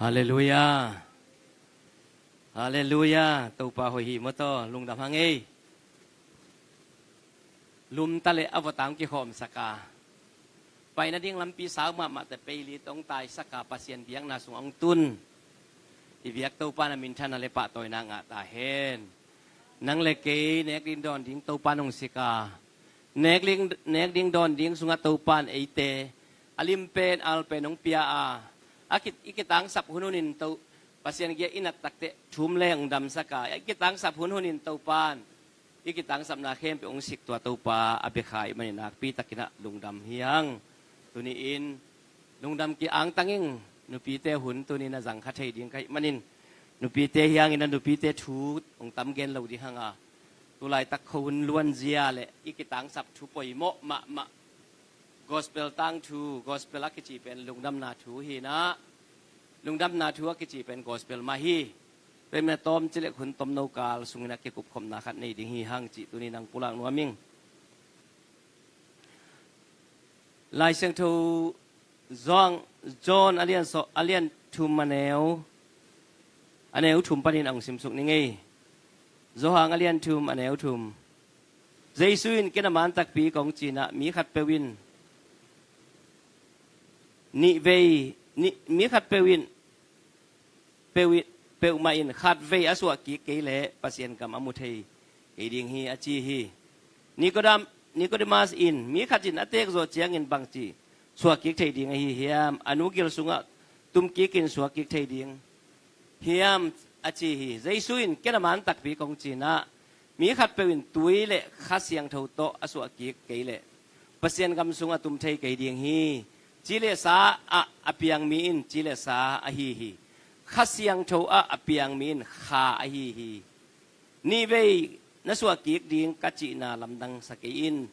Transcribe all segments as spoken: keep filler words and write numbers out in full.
Halleluia. Halleluia. Topa hoih hi maw taw, lungdam hang ei. Lumta le a vawtang kikhawmsak a, paina ding lampi sau mahmah te pei li tawh hong taisak a, Pasian biakna sungah hong tun i biak Topa na minthanna le pahtawina ngah ta hen. Nang le kei nek ding dawn ding Topa nong sik a, nek ding, nek ding dawn ding sungah Topa in eite a lim pen al pen hong pia a, a ki, i kitangsap hunhunin to, Pasian giah i nat takteh thum le hong damsak a, i kitangsap hunhunin Topa in i kitangsapna khempeuh hong sik tua Topa a biakha i manin nakpi takin ah lungdam hi hang. Tuni-in lungdam ki-angtang ing. Nupite hun tuni-in a zang kha thei ding ka hih manin, nupite hi hangin a nupite thu hong tam gen lo ding hang a, tulaitak khuahun luanzia le i kitangsap thu poimawh mahmah. Gospel tangthu, gospel a kici pen lungdamna thu hi-in ah, lungdamna thu a kici pen gospel mah hi. Tua ahih manin a tawmcik le hun tomno kal sungin a kikupkhopna khat nei ding hi hang cih tuni-in hong pulak nuam ing. Lai Siangtho Johan, John a lian sawm, a lian thum a neu, a neu thum panin hong simsuk ning ei. Johan a lian thum a neu thum. Jesu in, "Ken a man takpi kong ci-in ah, mi khatpeuh in nihvei, ni, mi khatpeuh in peuh, peuhmah in khatvei a suah kik kei leh Pasian gam a mu thei kei ding hi," a ci hi. Nikodem, Nikodemas in, "Mi khat in a teek zawh ciangin bangci suah kik thei ding ahi hiam? A nu gil sungah tum kikin suah kik thei ding hiam?" a ci hi. Jesu in, "Ken a man takpi kong ci-in ah, mi khatpeuh in tui le Kha Siangtho tawh a suah kik kei leh Pasian gam sungah tum thei kei ding hi. Ci le sa ah a piang mi in ci le sa ahi hi. Kha Siangtho ah a piang mi in kha ahi hi. Nihvei na suah kik ding ka cihna lamdang sa kei in."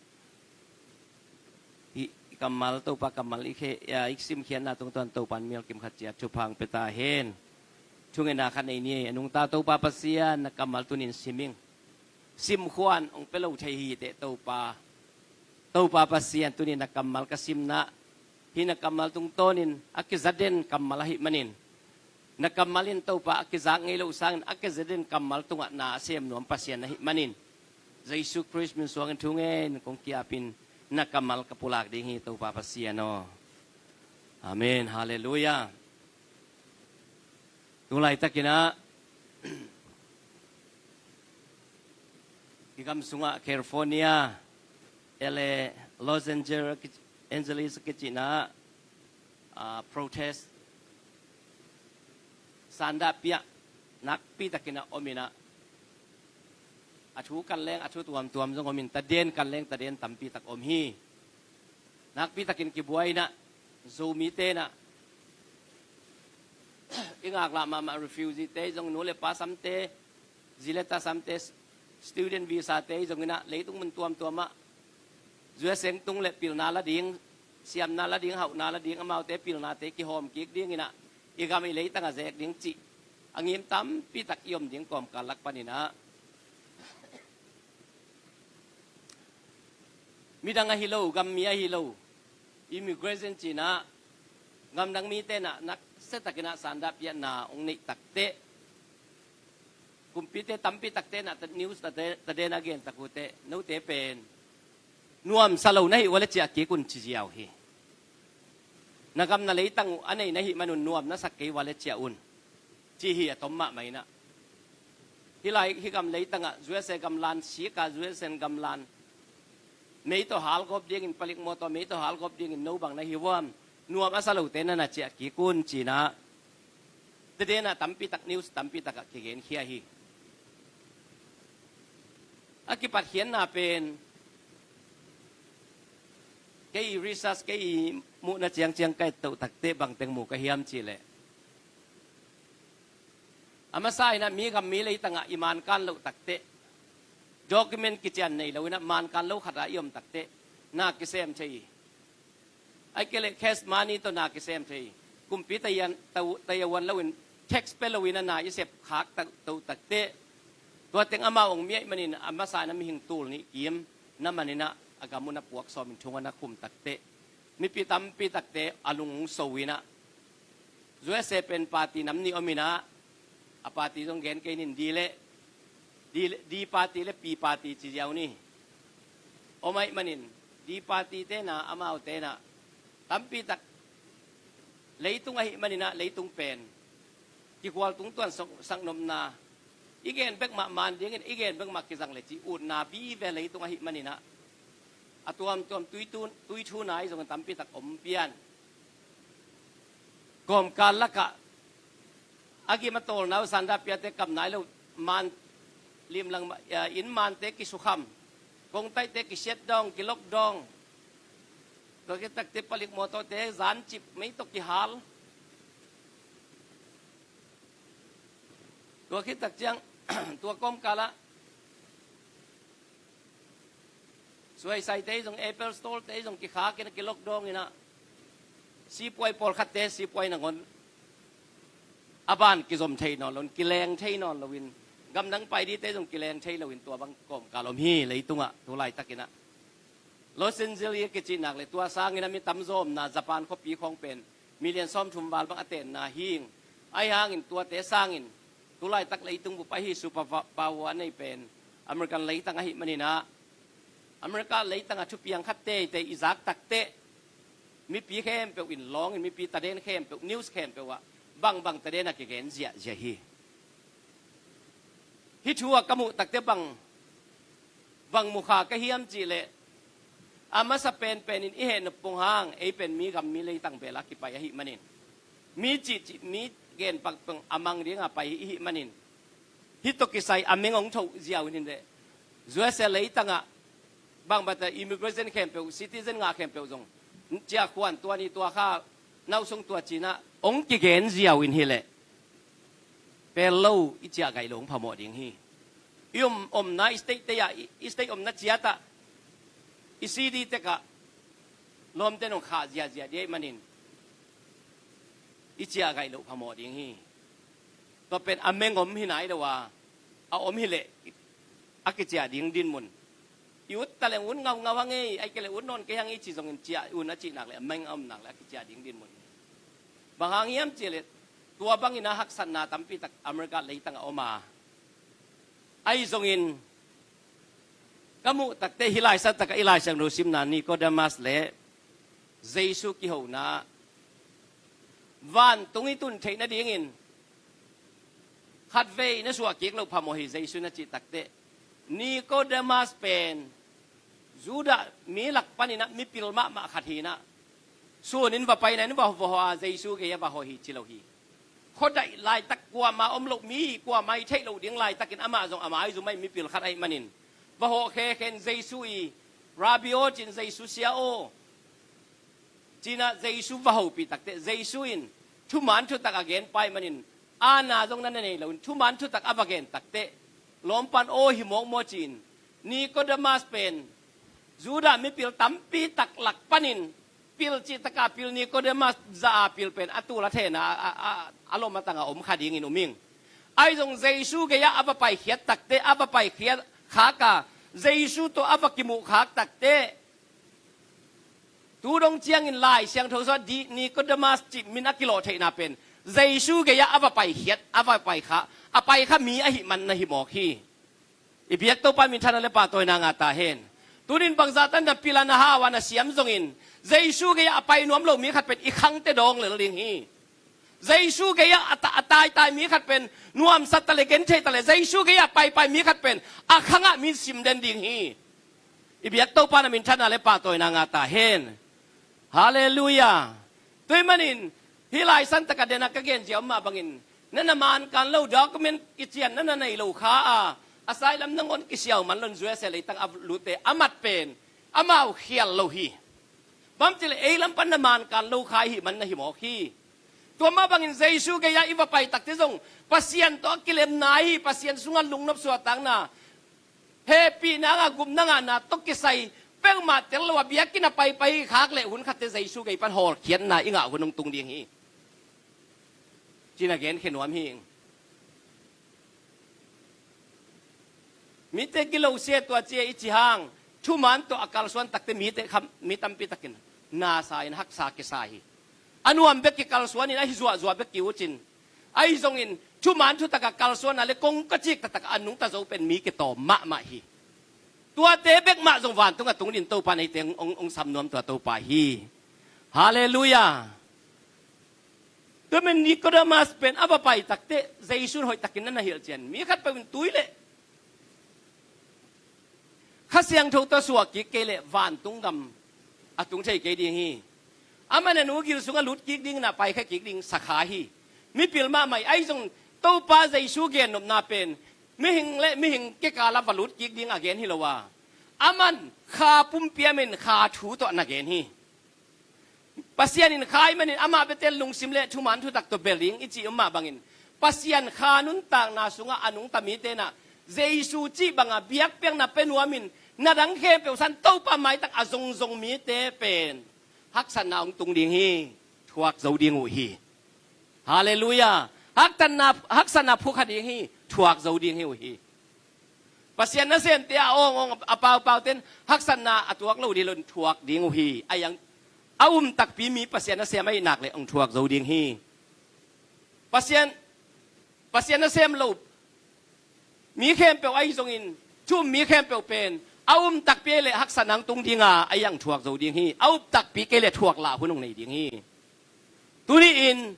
Hih kammal, Topa kammal i khe, i simkhiatna tungtawn Topa in mial kim khat ciat thupha hong pia ta hen. Thungetna khat nei ni ei. A nungta Topa Pasian, na kammal tuni-in sim ing. Simkhuan hong pia lo thei hi teh Topa. Topa Pasian, tuni-in na kammal ka simna, hih na kammal tungtawnin a kizaden kammal ahih manin, na kammal in Topa a kizak ngei loh sangin a kizaden kammal tungah na a sem nuam Pasian ahih manin, Jesu Khrist min suangin thu ngen kong ki-apin, na kammal ka pulak ding hi Topa Pasian aw. Amen. Halleluia. Tulaitakin ah i gam sungah California, L A, Los Angeles, Angeles kicihna ah, protest, sandah piah nakpi takin ah om in ah, a thu kan leng a thu tuamtuam zong om in, taden kan leng taden tampi tak om hi. Nakpi takin kibuai in ah, Zomite in ah, i ngaklah mahmah refugee-te zong, nu le pa samte, zi le ta samte, student visa-te zong in ah, leitung mun tuamtuam ah U S A tung le pilna la ding, siamna la ding, hauhna la ding, amaute pilnate kihawm kik ding in ah, i gam i leitang a zek ding cih a ngim tampi tak i om ding kawmkal lak panin ah, midang ahi lo, gammi ahi lo, immigration ci-in ah, gamdang mite in ah naksia takin ah sandah piahna hong neih takteh, kumpite tampi takte in ah news tate, taden a gen tak uh teh, note pen nuamsa lo na hih uh a le ciah kik un ci ziau hi. Na gam na leitang uh a nei na hih man un nuam na sak kei uh a le ciah un, ci hi a tom mahmah in ah. Hih lai, hih gam leitang ah U S A gamlan sik a, U S A gamlan mei tawh halgawp dingin, palik maw tawh mei tawh halgawp dingin no bang na hi uh hiam, nuam a sa lote na na ciah kik un ci-in ah, taden ah tampi tak, news tampi tak ah kigenkhia hi. A kipatkhiatna pen, kei i research, kei i muhna ciangciang ka et toh takteh bangteng mu ka hiam cih leh, a masa in ah mi gam mi leitang ah i mankan loh takteh, document kician nei lo in ah mankan lo khat ah i om takteh, na kisem thei hi. Ahih kei leh cash money tawh na kisem thei. Kumpi tayan, tau, tayawan loin, tax pe loin a na i sep khak tak, to takteh, tua teng amau hong miaih manin a masa in ah mihing tul nih kim na man in ah, a gam un a puak sawmin thunga na khum takteh, mipi tampi takte a lung hong so in ah, USA pen party nam nih om inah, a party zong gen kei nin, D le, D, D party le P party ci ziau ni. Om ahih manin, D party te na, amaute na, tampi tak leitung ahih maninah, leitung pen kikhual tungtuan sak, saknopna, i gen bek mah man dingin, i gen bek mah kizang le cih utna vive leitung ahih maninah, a tuamtuam tuithu, tuithu nai zongin tampi tak om pian. Kawmkal lakah a gim a tawlna uh sanda piate kam nai lo, man limlang, eh, inn mante kisukham, kongtaihte kisiat dawng, kilok dawng, tua khit takte palik mawtawte zancip mei tawh kihal. Tua khit tak ciang, tua kawmkalah suaisaite zong, Apple Store te zong kikhak inah, kilok dawng inah, sipuai pawlkhatte sipuai nangawn a ban kizom thei nawn loin, kileng thei nawn loin, gamdang pai dite zong kileng thei loin, tua bang kawmkal om hi leitungah tu laitakinah. Los Angeles a kicihnak le tua sangin a mi tamzawmna Japan khuapi khawng pen million sawmthum val bang a tenna hi ing. Ahi hangin tuate sangin tu laitak leitung bup ahi super power a nei pen American leitang ahih maninah, America leitangah thupiang khat teitei i zak takteh, mipi khempeuh in lawngin, mipi taden khempeuh, news khempeuh ah bangbang taden a kigen ziahziah hi. Hih thu a ka muh takte bang, bang mukha ka hiam cihleh, a masa penpenin i heh nop pong hang, ei pen mi gam mi leitang bela kipai ahih manin, mi cihcih mi gen pakpeng a mang dinga pai i hih manin, hih tawh kisai a meng hong thoh ziau in hileh, USA leitangah bangbata immigration khempeuh, citizen ngah khempeuh zong ciah khuan tua ni tua kha nausung tua cinah hong kigen ziau in hileh, pel lo i ciah gaih lo hong phamawh ding hi. I om, omna i state te ah, i, i state omna ciatah, i C D tekah lawmte nong khah ziahziah dih ahih manin i ciah gaih loh phamawh ding hi. Tua pen a meng om hi nai lo a, a om hileh a kiciah ding dinmun, i ut taleng ut ngaungau hang ei, ai kei le ut nawn kei hang ei ci zongin ciah un a cihnak le a meng a omnak le a kiciah ding dinmun. Bang hang hiam cihleh, tua bangin a haksatna tampi tak America leitang a om a, ahi zongin ka muh takte hih laisan takah i Lai Siangtho simna Nicodemus le Jesu kihona vantung i tun theih nadingin khatvei na suah kik loh phamawh hi, Jesu na cih takteh. Nicodemus pen Judah mi lak paninah mipil mahmah khat hinah, sunin va paina in va, va hawh a, Jesu gei-ah va hawh hi ci lo hi. Khuadaih laitak kuama om loh mi, kuama i theih loh ding laitakin amah zong a maizum ahi mipil khat ahih manin va hawh khekhen Jesu i, Rabbi aw cin, Jesu sia aw cinah Jesu va hopih takteh, Jesu in thuman thutak a gen pai manin, aana zong na na nei loin thuman thutak a va gen takteh, lawmpan aw hi mawkmaw ci-in, Nicodemus pen Judah mipil tampi tak lak panin pil cihtaka pil, Nicodemus za-a pil pen a tul a thena a, a, a, a lom a tanga om kha dingin um ing. Ahi zong Jesu gei-ah a va paikhiat takteh, a va paikhiat khaka Jesu tawh a va kimuh khak takteh, tu dong ciangin Lai Siangtho sungah Nicodemus cih min a kilawh theihna pen Jesu gei-ah a va paikhiat, a va paikha, a paikha mi ahih man na hi mawk hi. I biak Topa minthanna le pahtawina ngah ta hen. Tunin bangzah tan na pil a, na hau a, na siam zongin Jesu gei-ah a pai nuam lo mi khat pen i khangte dawng lel ding hi. Jesu gei-ah a ta-, a taitai mi khat pen nuamsa ta le, genthei ta le, Jesu gei-ah a paipai mi khat pen a khangah mi sim den ding hi. I biak Topa na minthanna le pahtawina ngah ta hen. Halleluiah. Tua ahih manin hih laisan takah dena ka gen ziau mah bangin, na na mankan lo, document kician na na nei lo kha a, asylum nangawn kisiau man loin U S A leitang a lutte a mat pen amau khial lo hi. Bang hang hiam cihleh ei lam pan na mankan lo kha i hih man na hi mawk hi. Tua mah bangin Jesu gei-ah i va pai takteh zong Pasian tawh a kilemna hi, Pasian sungah lungnop suahtakna, hehpihna ngah, gupna ngahna tawh kisai peuhmah tel lo a, biakinn a paipai khak leh hun khatte Jesu gei pan hawlkhiatna i ngah hun hong tung ding hi, ci-in a genkhia nuam hi. Mite gilo sia tua cia i ci hang, thuman tawh a kalsuan takteh mite kham, mi tampi takin nasa in haksa kisa hi. A nuam bek kikalsuanin ahi zuahzuah bek ki-ucin. Ahi zongin thuman thutakah kalsuanna le kongka cik taktakah a nungta zo pen mi kitawm mahmah hi. Tuate bek mah zong vantungah tungding Topa neite hong, hong, hong sam nuam tua Topa hi. Halleluiah. Tua men Nikodemas pen a va pai takteh Jesu in hoih takin na na hilhcian. Mi khatpeuh in tui leh Kha Siangtho tawh suah kik kei leh vantung gam a tung thei kei ding hi. Amah na nu gil sungah lut kik ding, na paikhia kik ding sakha hi. Mipil mahmah hi. Ahi zong Topa Jesu gennopna pen mihing le mihing kikala va lut kik ding a gen hi lo a, aman kha pumpi a min kha thu tawh na gen hi. Pasian in kha ahih manin amah bete lungsim le thuman thutak tawh bel ding i cih om mah bangin, Pasian kha nuntakna sungah a nungta mite nah Jesu cih bangah biakpiakna pia nuamin, na dang khempeuh san Topa maitak a zongzong mite pen haksatna hong tung ding hi. Thuak zo ding uh hi. Halleluiah. Haksatna, haksatna phukha ding hi. Thuak zo ding hi uh hi. Pasian nasemte a awng awng a paupau ten haksatna a tuak lo ding lo in thuak ding uh hi. A yang a um takpi mi Pasian nasem ahih nak le hong thuak zo ding hi. Pasian, Pasian nasem lo mi khempeuh ahi zongin, thu um mi khempeuh pen a um takpi ahih leh haksatna hong tung ding a, a yang thuak zo ding hi. A um takpi kei leh thuak lah hun hong nei ding hi. Tuni-in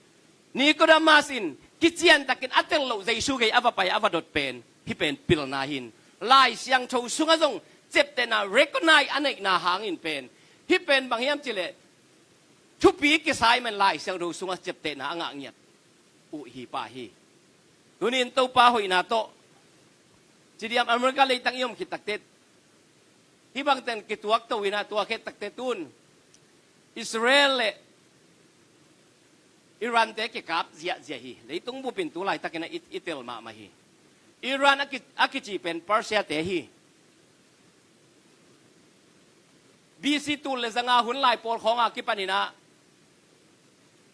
Nikodemas in kiciantakin a tel loh Jesu gei a va pai a va dot pen hih pen pilna hi. Lai Siangtho sungah zong ciaptehna recognize a neihna hangin pen hih pen bang hiam cih leh thupi kisa ahih man Lai Siangtho sungah ciaptehna a ngah ngiat uh hi pah hi. Tuni-in Topa hoihna tawh ci diam, America leitang i om khit takteh hih bangten kituak to in ah, tua khit takteh tun Israel le Iran-te kikap ziahziah hi. Leitung bupin tu laitakin ah i, i tel mahmah hi. Iran a ki, a kici pen Persia-te hi. B C tul le zanga hun lai pawl khawng a kipanin ah,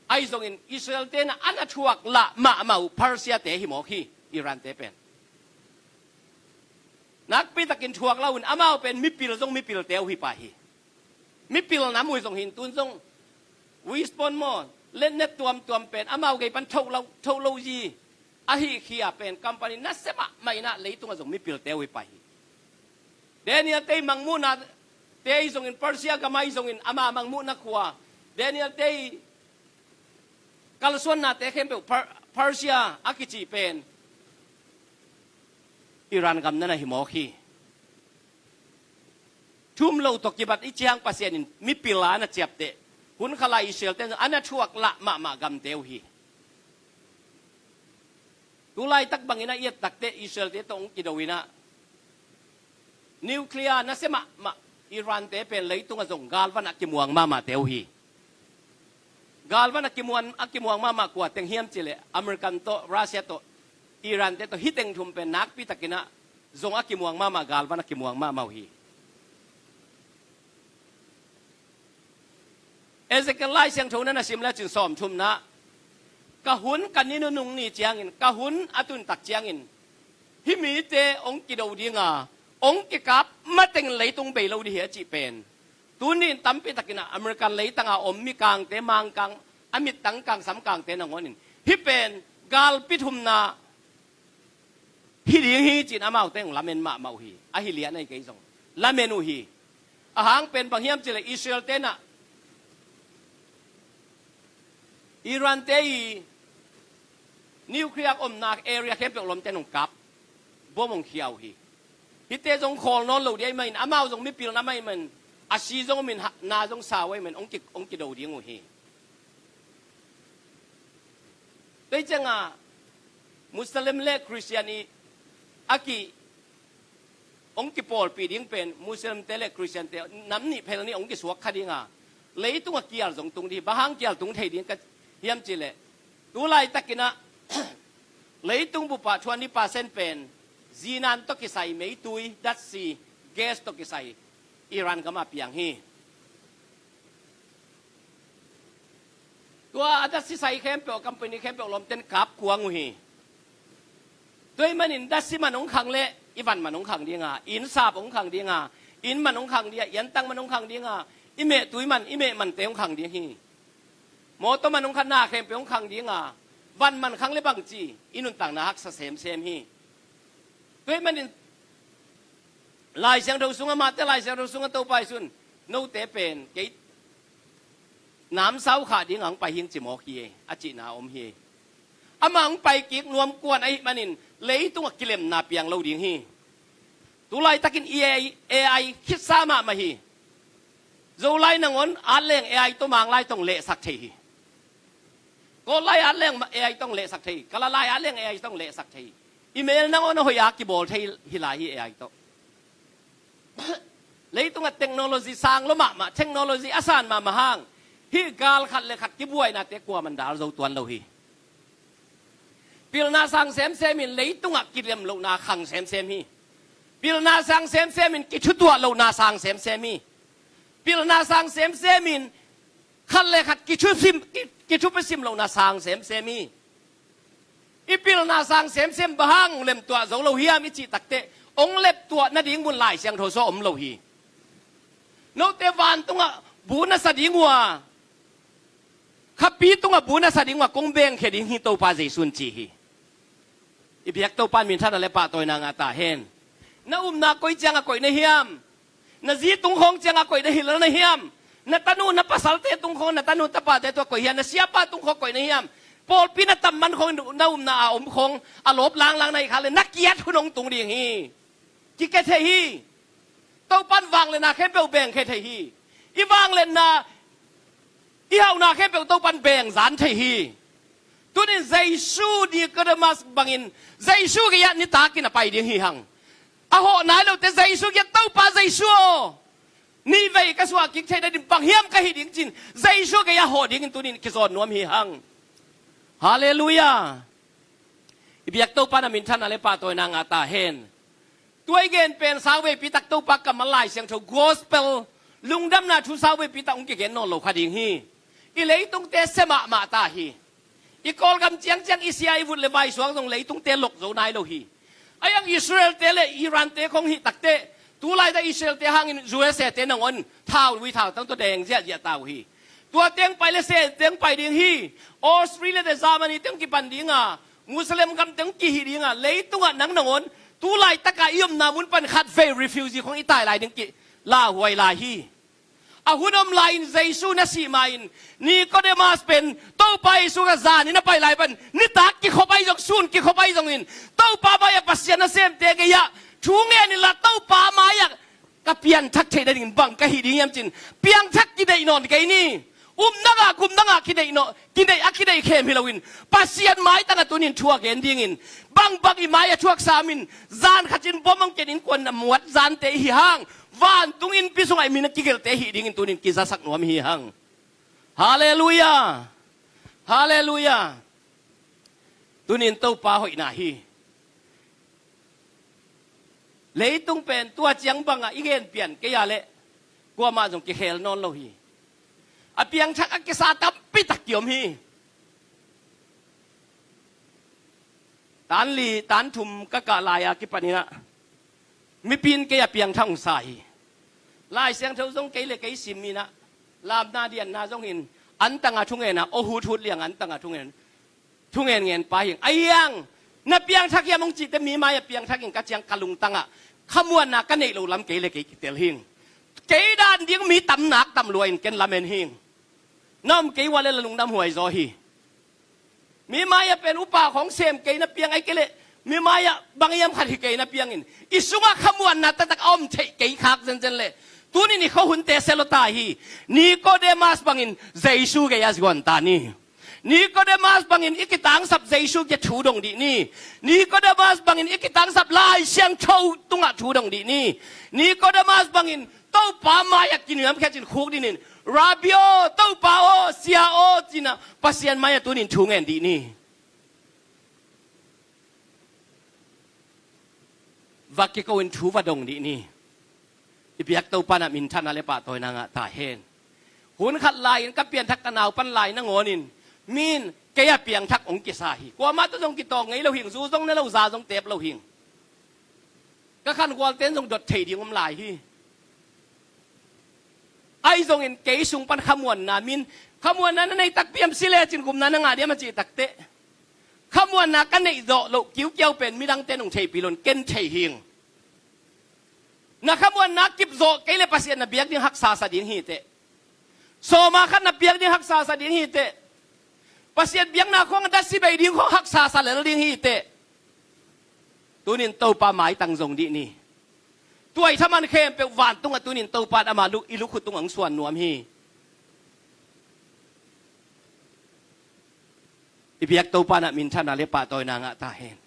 ahi zongin Israel-te nah a na thuak lah mahmah uh Persia-te hi mawk hi, Iran-te pen. Nakpi takin thuak lo in amau pen mipil zong mipilte uh hi pah hi. Mipil nam uh hi zong hi in, tun zong Wishbone maw, letnet tuamtuam pen amau gei pan thoh lo, thoh lo zi ahi khia pen company nasia mahmah in ah leitungah zong mipilte uh hi pah hi. Daniel-te i mangmuhnate ahi zongin, Persia gam ahi zongin ama mangmuhna khua, Daniel-te i kalsuannate khempeuh Per-, Persia a kici pen Iran gam na na hi mawk hi. Thu um lo tawh kibat i ciang Pasian in mipil a na ciapteh hun khat lai Israel-te a na thuak lah mahmah gamte uh hi. Tu laitak bangin ah i et takteh Israel-te tawh hong kido in ah, nuclear nasia mahmah Iran-te pen leitungah zong galvan a kimuang mahmahte uh hi. Galvan a kimuang, a kimuang mahmah kua teng hiam cih leh American tawh, Russia tawh, Iran-te tawh, hih teng thum pen nakpi takin ah zong a kimuang mahmah, galvan a kimuang mahmah uh hi. Ezekiel Lai Siangtho na na sim lecin sawmthumna, ka hun ka ni nunung ni ciangin, ka hun a tun tak ciangin hih mite hong kido ding a, hong kikap mateng leitung bei lo ding hi a cih pen, tuni-in tampi takin ah American leitang a om mikangte, mangkang, a mittang kang, samkangte nangawnin hih pen galpi thumna hi ding hi ci-in amaute hong lamen mahmah uh hi. Ahi lian ahi kei zong lamen uh hi. A hang pen bang hiam cih leh Israel-te nah Iran-te i nuclear omna area khempeuh lomte hong kap, bom hong khia uh hi. Hihte zong khawl nawn lo ding ahih manin amau zong mipil nam ahih manin a si zong om in, ha, na zong sa uh ahih manin hong ki, hong kido ding uh hi. Tua ciangah Muslim le Christian i a ki, hong kipawlpih ding pen Muslim-te le Christian-te nam nih phel nih hong kisuak kha ding a, leitungah kial zong tung ding hi. Bang hang kial tung thei ding ka hiam cih leh, tu laitakin ah leitung bup ah twenty percent pen zinan tawh kisai meitui, datsi, gas tawh kisai Iran gam ah piang hi. Tua a datsi sai khempeuh, company khempeuh lomten kap kuang uh hi. Tua ahih manin datsi man hong khang leh i van man hong khang ding a, i innsap hong khang ding a, i inn man hong khang ding a, i antang man hong khang ding a, i mehtui man, i meh mante hong khang ding hi. Mawtaw man hong khat na khempeuh hong khang ding a, van man khang le bang ci, i nuntakna haksa semsem hi. Tua ahih manin Lai Siangtho sungah, Mate Lai Siangtho sungah Topa Jesuh in, note pen kei namsau khah ding a hong pai hing ci mawk hi, a cihna a om hi. Amah hong pai kik nuam kuan ahih manin leitungah kilemna piang lo ding hi. Tulaitakin i A I, A I khitsa mahmah hi. Zolai nangawn atleng A I tawh, Manglai tawh hong lehsak thei hi. Kawllai atleng A I tawh hong lehsak thei hi. Kalalai atleng A I tawh hong lehsak thei hi. I mel nangawn a hoih a kibawl thei hi lai hi A I tawh. Leitungah technology sang lua mahmah, technology a san mahmah hang, hih gal khat le khat kibuainate kuaman dal zo tuan lo hi. Pilna sang semsem in leitungah kilem lohna khang semsem hi. Pilna sang semsem in kithutuah lohna sang semsem hi. Pilna sang semsem in khat le khat kithusim, ki-, kithupisim lohna sang semsem hi. I pilna sang semsem bang hang lemtuah zo lo hiam i cih takteh, hong lemtuah nading mun Lai Siangtho sungah om lo hi. Note vantungah bu na sa ding uh a, khapi tungah bu na sa ding uh a, kong bengkhia ding hi Topa Jesuh in ci hi. I biak Topa in minthanna le pahtawina ngah ta hen. Na upna koi ciangah koih na hiam? Na zi tung khawng ciangah koih na hi lel na hiam? Na tanu na pasalte tung khawng, na tanu tapate tungah koih hiam? Na siapa tung khawng koih na hiam? Pawlpi na tam man khawng, na upna a om khawng a lawp langlang na hih kha le, na kiat hun hong tung ding hi. Kikia thei hi. Topa in vangliatna khempeuh bengkhia thei hi. I vangliatna, i hauhna khempeuh Topa in bengzan thei hi. Tunin Jesuh, Nicodemus bangin Jesuh gei-ah nitakin a pai ding hi hang. A hawh nai lote Jesuh gei-ah, Topa Jesuh aw, nih vei ka suah kik theih nading bang hiam ka hih ding ci-in Jesuh gei-ah hawh dingin tunin kizawn nuam hi hang. Halleluiah. I biak Topa in a minthanna le pahtawina ngah ta hen. Tua i gen pen sauveipi tak Topa kammal Lai Siangtho, gospel, lungdamna thu sauveipi tak hong kigen nawn lo kha ding hi. I leitungte sia mahmah ta hi. I Kawlgam ciangciang i sia i vut le vaisuak zong leitungte lok zo nai lo hi. A iang Israelte le Irante khawng hih takteh, tulaitak Israelte hangin U S A te nangawn thaului thautang tawh deng ziahziah ta uh hi. Tua teng pai le Sen teng pai ding hi. Australia le Germany teng kipan ding a, Muslim gam teng kihih ding a, leitungah nang nangawn tulaitak a i omna mun pan khatvei refugee khawng i tai lai ding kilauhuai lai hi. A hun om lai-in Jesuh na sih ma-in, Nicodemus pen Topa Jesuh ka zan in a pai lai pan nitak kikhop ahi zong, sun kikhop ahi zongin, Topa mai-ah Pasian nasemte gei-ah thu ngen inla, Topa mai-ah ka pianthak theih nadingin bang ka hih ding hiam ci-in piangthak kideih nawn kei ni. Upna ngah, gupna ngah kideih nawn, kideih a kideih khem hi loin, Pasian maitang a tunin thu a gen dingin, bangbang i mai-ah thuaksa om in, zan khat in bom hong ken, innkuan a muat zante i hi hang, vantung innpi sungah i min a kigelte hih dingin tunin kizasak nuam hi hang. Halleluiah. Halleluiah. Tunin Topa hoihna hi. Leitung pen tua ciang bangah i gen pian kei a leh kuamah zong kikhel nawn lo hi. A piangthak a kisa tampi tak kiom hi. Tan li, tan thum ka kah lai-a kipanin ah, mipi in kei a piangthak hong sa hi. Lai Siangtho zong kei le kei sim in ah, lamna dianna zongin antang a thungen a, aw huthut liang antang a thungen, thungen ngen pa hi ing. A iang, na piangthak hiam hong cihte, mi mai-ah piangthak ing ka ciang ka lungtangah khamuanna ka neih loh lam kei le kei kitel hi ing. Kei dan ding mi tam nak tam lua in ken lamen hi ing. Na om kei uh a leh la lungdam huai zaw hi. Mi mai-ah pen upa khawng sem kei na piang, ahih kei leh mi mai-ah bang hiam khat hi kei na piangin, i sungah khamuanna taktak a om theih kei khak zenzen leh, tunin i khuahunte sia lua ta hi. Nicodemus bangin Jesuh gei-ah zuan ta ni. Nicodemus bangin i kitangsap Jesuh gei-ah thu dong dih ni. Nicodemus bangin i kitangsap Lai Siangtho tungah thu dong dih ni. Nicodemus bangin Topa mai-ah kinuamkhia cin khuk dinin, Rabbi aw, Topa aw, Sia aw, ci-in ah Pasian mai-ah tunin thu ngen dih ni. Va kiko in thu va dong dih ni. I biak Topa in ah minthanna le pahtawina ngah ta hen. Hun khat lai-in ka pianthak ka naupan lai nangawnin, mi in kei a piangthak hong kisa hi. Kuamah tawh zong kitawng ngei lo hi ing, zu zong ne lo, za zong tep lo hi ing. Ka khangualte in zong dot thei ding om lai hi. Ahi zongin kei sung pan khamuanna, mi in Khamuanna na nei takpi hiam, si lecin gupna na ngah diam a cih takteh, khamuanna ka neih zawh loh kiukiau pen midangte nong theihpih lo in ken thei hing. Na khamuanna kip zawh kei le Pasian na biak ding haksa sa ding hiteh. Sawma khat na piak ding haksa sa ding hiteh. Pasian biakna khong a da si bei ding khong haksa sa lel ding hiteh. Tunin Topa maitang zong dih ni. Tuai thaman khempeuh vantungah tunin Topa in ama luk, i lukhu tungah hong suan nuam hi. I biak Topa in ah minthanna le pahtawina ngah ta hen.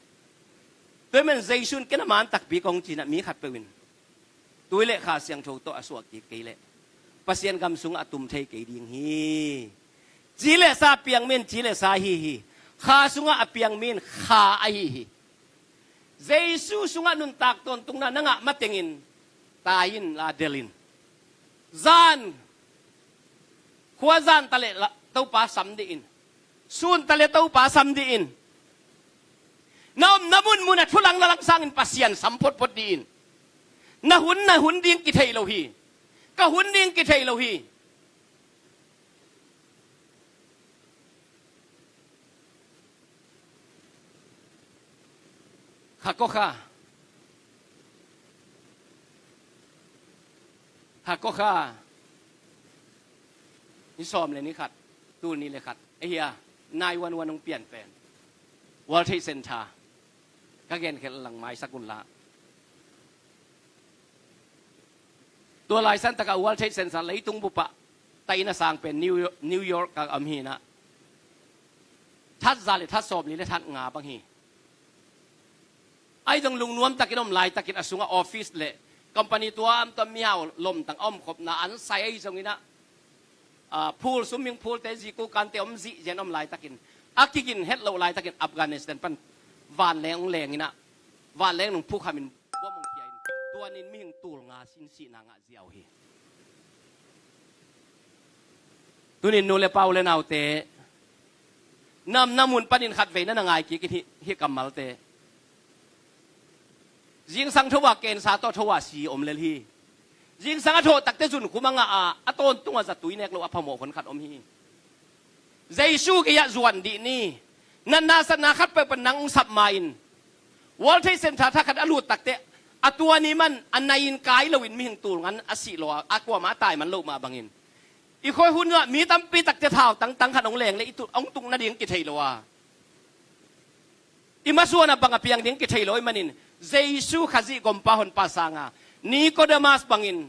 Tua ahih manin Jesu in ken a man takpi kong ci-in ah mi khatpeuh in tui le Kha Siangtho tawh a suah kik kei leh Pasian gam sungah a tum thei kei ding hi. Ci le sa piang mi in ci le sa ahi hi. Kha sungah a piang mi in kha ahi hi. Jesu sungah nuntak tawntungna na ngah matengin tai in la, del in. Zan, khua zan ta le la, Topa sam dih in. Sun ta le Topa sam dih in. Na omna munmun a thulang na langsangin Pasian sam photphot dih in. Na hun, na hun ding kithei lo hi. Ka hun ding kithei lo hi. Kha kua kha. Kha kua kha. Ni sawm le ni khat. Tul nih le khat. Ei hia, nine one one hong pian pen World Trade Center. Ka genkhiat lang maisak un la. Tua laisan takah World Trade Center leitung bupah tai in a sang pen New York, New York a om hi in ah, that za le that sawmli le that nga bang hi. Ahi zong lungnuam takin om laitakin a sungah office le company tuamtuam, mihau lomtang a omkhopna an sai ahi zongin ah, ah, phul, swimming pool te, zikukante om zihzian om laitakin, a kigin het loh laitakin Afghanistan pan vanleng hong leng in ah, vanleng nung phukhamin bom hong khia in, tuanin mihing tul nga sin sihna ngah ziau hi. Tunin nu le pa, u le naute, na omna mun panin khatvei na na ngai kik in hih, hih kammalte. Zingsang tho a kensa tawh tho a si om lel hi. Zingsang a thawh takte zunkhum a ngah a, a tawntungah zatui nek loh a phamawh hon khat om hi. Jesu gei-ah zuan dih ni. Natna satna khat peuhpeuh nang hong sap ma-in, World Trade Center thakhat a lut takte, a tuani man a nai-in kai loin mihing tul ngan a sih lo a, a kuamah a tai man loh mah bangin, i khua hun ah mi tampi takte thau tangtang khat hong leng le i tu-, hong tuk nading kithei lo a, i masuan a bang a piang ding kithei lo ahih manin, Jesu Khazih gompa honpa sanga Nicodemus bangin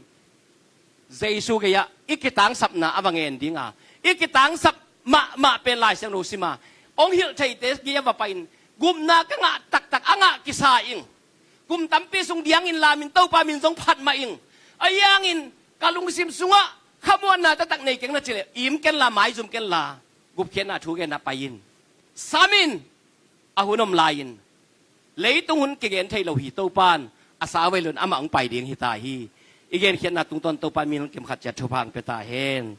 Jesu gei-ah i kitangsapna a va ngen dinga, i kitangsap mahmah pen Lai Siangtho sima hong hilh theite gei-ah va pai-in, gupna ka ngah taktak a ngah kisa ing. Kum tampi sung diangin lamin Topa min zong phat mah ing. Ahi hangin ka lungsim sungah khamuanna taktak nei keng na cih leh, im kenla, maizum kenla, gupkhiatna thu genna pai in. Sam in. A hun om lai-in, leitung hun kigen thei lo hi, Topa in a sau vei lo-in amah hong pai ding hi ta hi. I genkhiatna tungtawn Topa in mi hong kim khat ciat thupha hong pia ta hen.